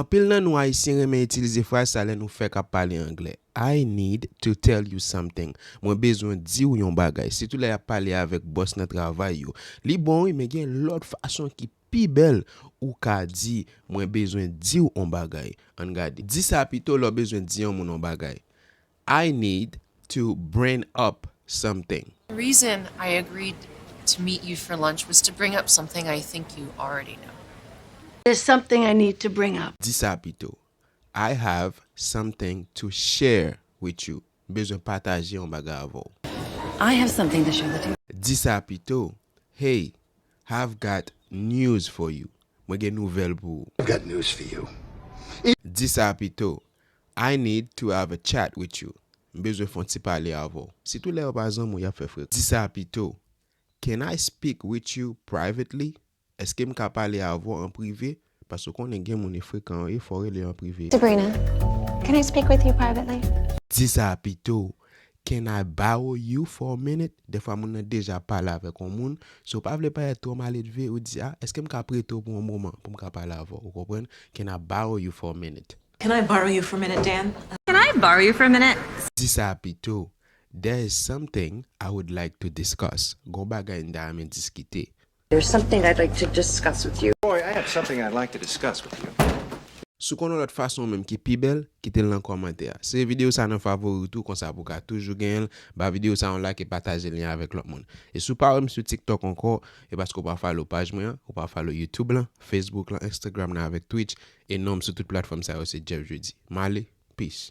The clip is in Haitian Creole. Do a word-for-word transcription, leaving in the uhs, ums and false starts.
Anpil nan nou Ayisyen renmen itilize fraz sa lè nou fèk ap pale anglè. I need to tell you something. Mwen bezwen di w yon bagay. Sitou lè y ap pale avèk bòs nan travay yo. Li bon wi, men gen lòt fason ki pi bèl ou ka di, mwen bezwen di w yon bagay. Ann gade. Di sa pito lè w bezwen di yon moun yon bagay. I need to bring up something. The reason I agreed to meet you for lunch was to bring up something I think you already know. There's something I need to bring up. Di sa pito. I have something to share with you. M bezwen pataje yon bagay avè w. I have something to share with you. Di sa pito. Hey, I've got news for you. Mwen gen nouvèl pou ou. I've got news for you. Di sa pito. I need to have a chat with you. M bezwen fè yon ti pale avè w. Sitou lè yo pa zanmi w, y ap fè frek. Di sa pito. Can I speak with you privately? Èske m ka pale avè w an prive? Paske w konnen gen moun e frekan yo ye, fò w rele yo an prive. Sabrina, can I speak with you privately? Di sa pito. Can I borrow you for a minute? Dèfwa moun nan deja pale avèk yon moun. Si w pa vle parèt twò maledve, ou di, a, èske m ka prete w pou yon moman pou m ka pale avè w? Ou konprann? Can I borrow you for a minute? Can I borrow you for a minute, Dan? Can I borrow you for a minute? Di sa pito. There is something I would like to discuss. Gon bagay m ta renmen diskite. There's something I'd like to discuss with you. Boy, I have something I'd like to discuss with you. Si w konn yon lòt fason menm ki pi bèl, kite l nan kòmantè a. Seve videyo sa nan favori w tou, konsa pou w ka toujou genyen l. Ba videyo sa yon like e pataje l avèk lòt moun. E si w pa wè m sou TikTok ankò, e paske w pa follow paj mwen an, ou pa follow YouTube lan, Facebook lan, Instagram nan avèk Twitch, e non m sou tout platfòm sa yo se Jeff Jeudi. M ale, peace.